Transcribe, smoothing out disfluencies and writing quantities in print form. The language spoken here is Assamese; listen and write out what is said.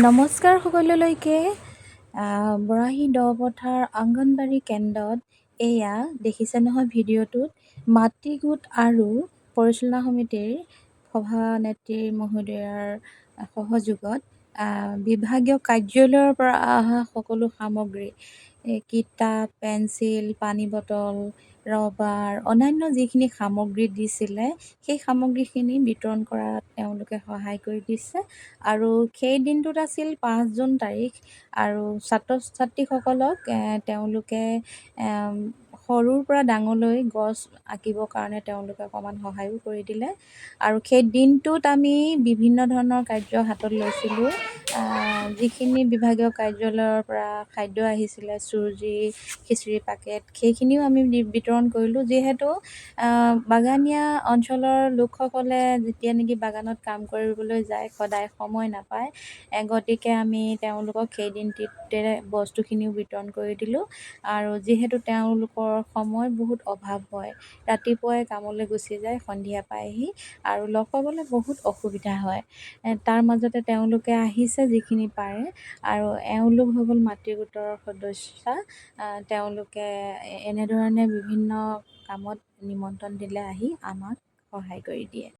নমস্কাৰ সকলোলৈকে। বৰাহী দপথাৰ অংগনবাড়ী কেন্দ্ৰত এয়া দেখিছে নহয় ভিডিঅ'টোত, মাতৃগোট আৰু পৰিচালনা সমিতিৰ সভানেত্ৰী মহোদয়াৰ সহযোগত বিভাগীয় কাৰ্যালয়ৰ পৰা অহা সকলো সামগ্ৰী, এই কিতাপ, পেঞ্চিল, পানী বটল, ৰবাৰ, অন্যান্য যিখিনি সামগ্ৰী দিছিলে, সেই সামগ্ৰীখিনি বিতৰণ কৰাত তেওঁলোকে সহায় কৰি দিছে। আৰু সেই দিনটোত আছিল 5 জুন তাৰিখ আৰু ছাত্ৰ ছাত্ৰীসকলক তেওঁলোকে সৰুৰ পৰা ডাঙৰলৈ গছ আঁকিবৰ কাৰণে তেওঁলোকে অকণমান সহায়ো কৰি দিলে। আৰু সেই দিনটোত আমি বিভিন্ন ধৰণৰ কাৰ্য হাতত লৈছিলোঁ। যিখিনি বিভাগীয় কাৰ্যালয়ৰ পৰা খাদ্য আহিছিলে, চুজি, খিচিৰি পেকেট, সেইখিনিও আমি বিতৰণ কৰিলোঁ। যিহেতু বাগানীয়া অঞ্চলৰ লোকসকলে যেতিয়া নেকি বাগানত কাম কৰিবলৈ যায়, সদায় সময় নাপায়। গতিকে আমি তেওঁলোকক সেই দিনটোতে বস্তুখিনিও বিতৰণ কৰি দিলোঁ। আৰু যিহেতু তেওঁলোকৰ সময় বহুত অভাৱ হয়, ৰাতিপুৱাই কামলৈ গুচি যায়, সন্ধিয়া পায়হি আৰু লগ পাবলৈ বহুত অসুবিধা হয়। তাৰ মাজতে তেওঁলোকে আহিছে যিখিনি পাৰে। আৰু এওঁলোক হৈ গ'ল মাতৃগোটৰ সদস্যা। তেওঁলোকে এনেধৰণে বিভিন্ন কামত নিমন্ত্ৰণ দিলে আহি আমাক সহায় কৰি দিয়ে।